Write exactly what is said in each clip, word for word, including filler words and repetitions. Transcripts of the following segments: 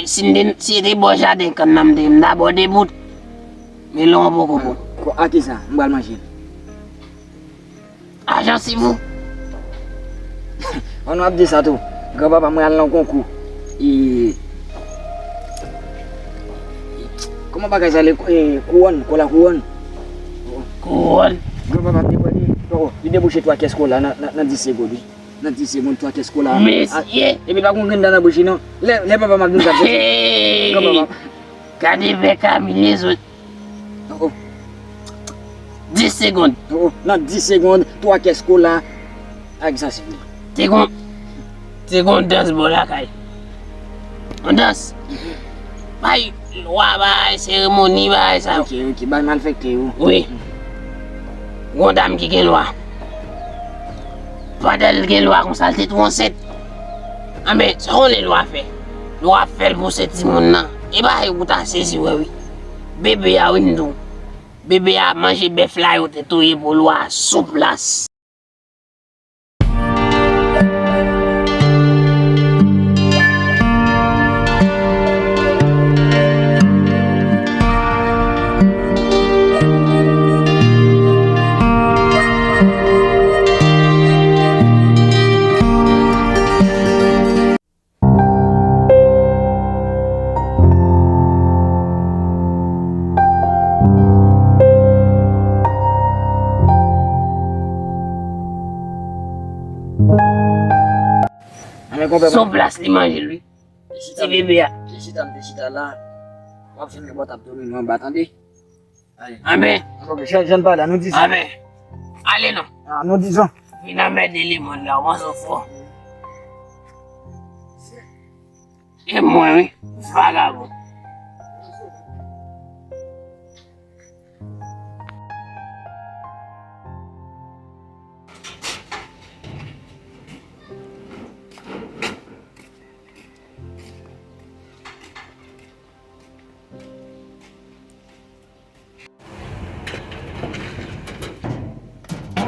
Si m te, si se te bò jaden kann nan m te ye, m ta ba w de bout. Men lè w poko bon. Ko-, a kisa? M pral manje l. Ajan sivou. An nou ap di sa tou. Granpapa mwen al nan konkou. E, kòman bagay sa le, e, kouwòn, kola kouwòn. Kouwòn. Granpapa m te pran li. Poko, li debouche twa kès kola nan, nan, nan dis segonn, wi. Nan dis segonn, twa kès kola. Mesye. Epi pa gon grenn dan nan bouch li non. Lè, lè papa m ap vin sa. Hey! Granpapa. Gade vè Camille zot. Oh, oh. Dis segonn. Oh, oh. Nan dis segonn, twa kès kola. Ak sa, sivil. Te gon, te gon dans bò lakay. Yon dans. Bay lwa, bay seremoni, bay sa. Ok, ok, bay malfektè yo. Wi. Gon dam ki gen lwa. Pandan l gen lwa konsa, l te tou ansent. Anben, sa w konnen lwa fè? Lwa fè l pou se timoun nan. E bagay ou ta sezi wè wi. Bebe a wi m di w. Bebe a manje bèf la yo te touye pou lwa a sou plas. Sou plas li manje l wi. Ti bebe a. Te chita, m te chita la. W ap jwenn yon bòt abdomen anba, tande. Anben. Ok, jan, jan n pale a, nou di sa. Anben. Ale non. Ah, nou di sa. Vin anmède lemonn la, w panse w fò. E mwen wi, vagabon.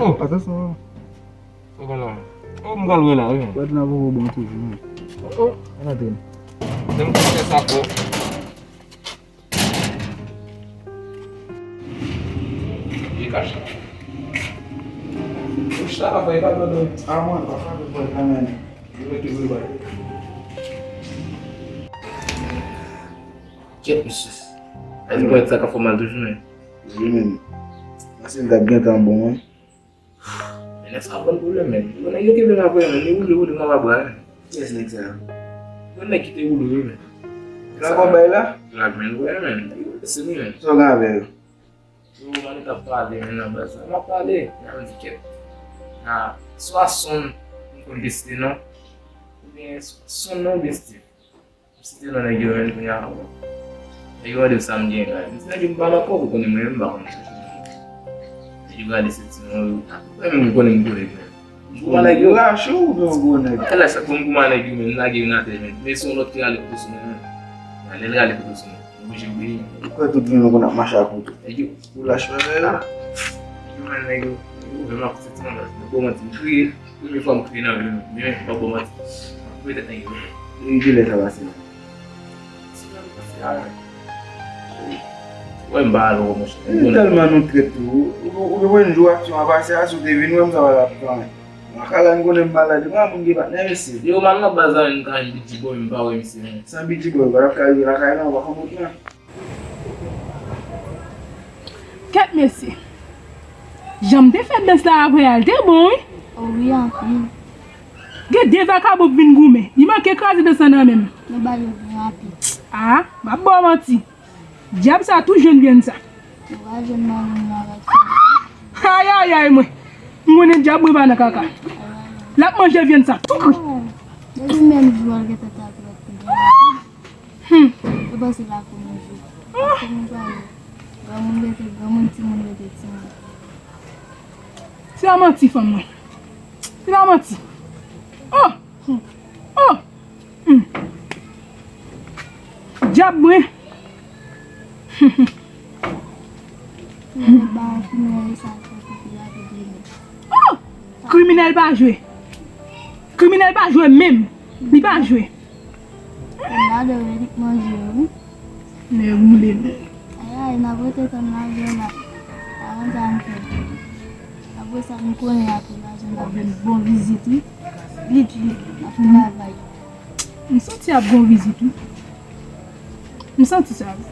Oh, atansyon. Ou konn la. Oh, m pral wè la, wi. Wè, n ap bon toujou, wi. Oh, oh. An antre. Menm si se sa, ko. Li kache. Ou sa, pa, e pa dòdò. A, mwen, pa frape bwèt la, men. Li mete bwèt. Kèt, mesye. Èske bwèt sa ka fè w mal toujou, men? Wi, men. Mwen se m t ap gentan bon, wi. Men nèg sa ap ban m pwoblèm, men. Bon, nèg yo kenbe m apre, men. Li woule, woule m anba bra, men. Kiyès nèg sa? Bon, nèg ki te woule, wi, men. Sa konn bay la? Drag, men, wi, men. Se nou, men. Sa w gen avè yo? Yo, mwen, nou t ap pale, men, nan baz la. M ap pale, men, m di kèt. Na, swa sonn, m konn deside, non. Oubyen swa sonn, non, deside. M site non nèg yo, men, kounye a. Nèg yo mande m sa m gen la. M di nèg yo m pa nan kòb, ou konnen mwen menm m pa konn chache nèg. Nèg yo gade se ti non yo. Mwen menm m konnen m gwo nèg, men. M kouman nèg yo. Rache ou oubyen w gwo nèg? Kèl laj sa pou m kouman nèg yo, men, m lage yo nan atè, men. Men se yon lòt ki rale kouto sou mwen, men. Lè l rale kouto sou mwen, m oblije obeyi. Ou kwè tout moun konn ap mache ak kouto? Nèg yo. Ou lach, frè, la. Yo, men, nèg yo, yo, men, m ap soti nan baz. Bon, manti, m kriye. Premye fwa m kriye nan vi m. Men, m p ap ba w manti. M ap kriye tèt nèg yo. E kilè sa pase la? Wè, m pa al, monchè. E tèlman nou trèt tou. Ou, ou, ou te konn jou aksyon an pase a, si w te vin wè m, sa pa t ap fè anyen. Mwen, kala, m konnen m malad. Mwen, moun gen patnè, mesye. Yo, m al nan baz la, m ka jwenn Bidji Boy, m pa wè misye, non. San Bidji Boy, ou pa t ap ka rive lakay la, ou pa konn wout lan. Kèt mesye. Jan m te fè dans la apre a, l te bon, wi. O wi, anpil. Gen de vakabon k vin goumen. Li manke kraze dans la nan men m. Nou ba yo byen rapid. A, m ap ba w manti. Dyab sa tou jwenn grenn sa. Nou va jwenn manmi nou avèk sa. Ayayay, mwen. M konnen dyab mwen pa nan kaka. L ap manje vyann sa tou kri. Depi menm jou a, l gentan ta trèt nou byen rapid. Hmm. Yo panse lakou nou vide. Lakou nou pa vide. Granmoun rete granmoun, timoun rete timoun. Se pa manti, fanm mwen. Se pa manti. Oh! Hmm. Oh! Hmm. Dyab mwen. Kriminèl ba kriminèl sa, sa, sa, sa, sa, sa. Oh! Kriminèl pa jwe. Kriminèl pa jwe menm. Li pa jwe. Nado renik manje wi. Nèg boule men. Ay ay, n ap rete tann lajan la. Avan sa n fè. Apre sa n konnen apre lajan n ap jwenn bon vizit wi. Lit lit, n ap travay. M santi ap gon vizit wi. M santi sa wi.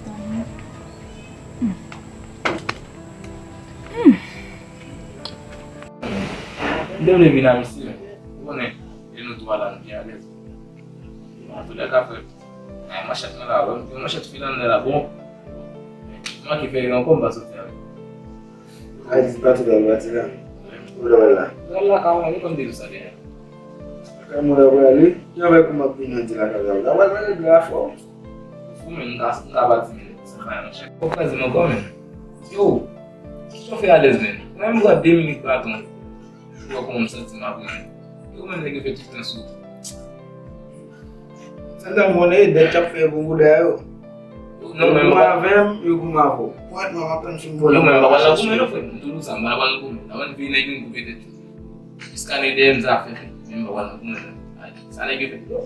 Tann. Hmm. Hmm. M te vle vin a misye, ou konnen, e nou twa la, nou byen alèz. Antoulèka, frè, ay, manchèt mwen la, wè, m gen manchèt fil anndan la, bon. M manke fè ankò, m pa soti avè l. Ay, di pati la, pati la. Ou la, la. Ou la, ka wè, ou konn depi sa, dèyè. Kòman w ap prale? Jan wè kòman ap vin nan di lakay la. W ap prale bra fò. Fou, men, m ka, m ka pati, men, sa fè yon chèk. Ou kraze m ankò, men. Yo, kite w fè alèz, men. Mwen, m pran de minit, patwon. Ou wè kòman m santi m apre, men. Yo, men, nèg yo fè tout tan sou. Sa m ta konnen, dèt y ap fè pou bouda yo. Non, men, yo goumen avè m, yo goumen avè w. Pwent mwen, m ap tann fin bò nan. Yo, men, m pa pral nan goumen, non, frè. M toujou di sa, m pa pral nan goumen. Nan mwen, vin nèg yo, m koupe tèt yo. Jiska nèg dèyè m zafè fè. Men m pa pral nan goumen non. Ay, sa nèg yo fè yo.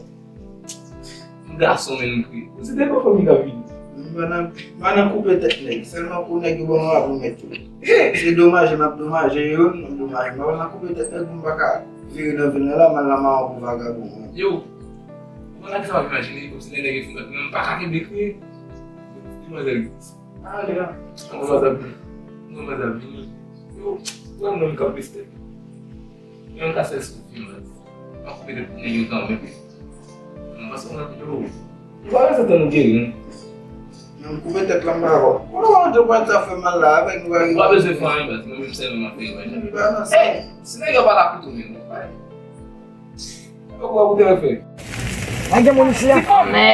M gason men m kriye. Ou se devan fanmi k ap vini. M pa nan, m pa nan koupe tèt nèg. Sèlman pou nèg yo ban m rapò mèt yo. Se domaje m ap domaje yo, m ap domaje. M pa nan koupe tèt nèg pou m pa ka vire nan vil nan la, m al nan mawon pou vagabon. Yo, mwen la ki sa m ap imajine, kòmsi nèg nèg yo fou mèt, men m pa ka kenbe kriye. Demwazèl. Ale la. Kòman sa vini? Kòman sa vini? Yo, wè mwen m ka plis tèt. Yo, m ka sèl sou fim la. M ap koupe tèt nèg yo kanmenm. M pa sou nan yo. Ou pa bezwen tann ou geri, non. Nan koupe tèt la, m pa wè. Ou pa wè, ou pa ta fè mal la, avèk nou pa. Ou pa bezwen fè anyen, baz. Mwen menm sèlman m ap fè yo. M pa nan sa. Ey, si nèg yo pa la kouto, men. Yo, kwa ou te fè? Ay, gen moun isi a. Mè.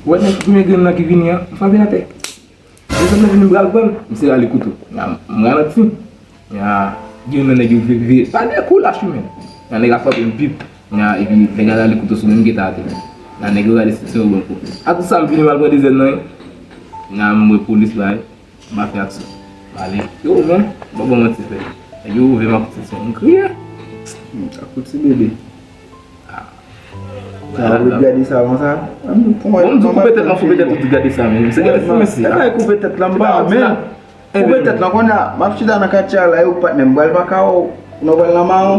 Wè nèg ki grenn nan ki vini an, m frape l atè. Lè m vini m pral pran l, misye rale kouto. M ralanti. Gen youn nan nèg yo vire, vire. Pa de kou lach wi men. Nan nèg la frape m pip. Epi nèg la rale kouto sou mwen, m gentan atè. Nan nèg yo rale sou mwen, bon kou. Apre sa m vini m al pran de zèn nan. Nan m wè polis bay. M pa fè aksyon. M ale. Yo men, m pa ban manti frè. Nèg yo ouvè m ak ti son. M kriye. M ta fouti bebe. Sa ou ret gade sa konsa? Bon, m di w koupe tèt lan, koupe tèt ou di gade sa menm. Se gade fou mesye. E pa koupe tèt lan, m pa men. Koupe tèt lan, kounye a, m ap chita nan katye a la, yo patnè m pral pa ka wè w. Nou pral nan mawon.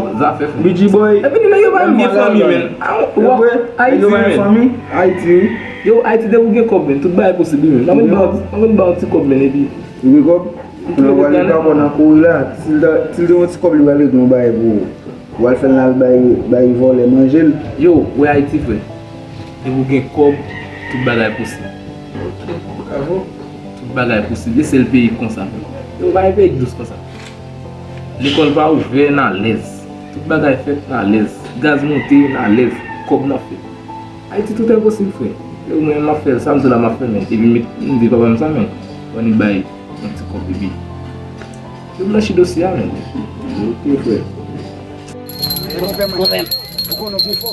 Bidji boy. Epi nou nèg yo pa menm gen fanmi, men. Ayiti, men. Ayiti, wi. Yo, Ayiti, depi w gen kòb, men, tout bagay posib, wi, men. Nan mwen ba w, nan mwen ba w ti kòb, men, epi. Ou gen kòb? Kounye a w pral li pa bon nan kouri la. Si l te, si l te yon ti kòb, li pral regle yon bagay pou ou. W al fè l nan al bay, bay vòlè manje l. Yo, wè Ayiti, frè. Depi w gen kòb, tout bagay posib. Bravo. Tout bagay posib. E sèl peyi konsa. Yo, pa gen peyi k dous konsa. Lekòl pa ouvè, n alèz. Tout bagay fèt, n alèz. Gaz monte, n alèz. Kòb n ap fè. Ayiti, tout est possible, frè. Yo, mwen, m ap fè l, sa m di w la, m ap fè, men. Epi, m di papa m sa, men. Annik bay yon ti kòb, epi. Yo blanchi dosye a, men. Ok, frè. Monpè, ou konnen w pi fò.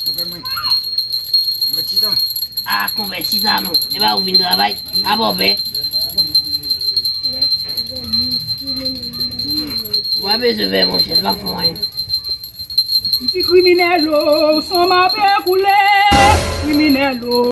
Monpè, mwen. Mwen chita. Ah, konpè, chita non. E pa ou vin travay? Ah, bon, pè. Ou pa bezwen pè, monchè, l pa fè anyen. Ti kriminèl, o, san m ap koule, kriminèl, o.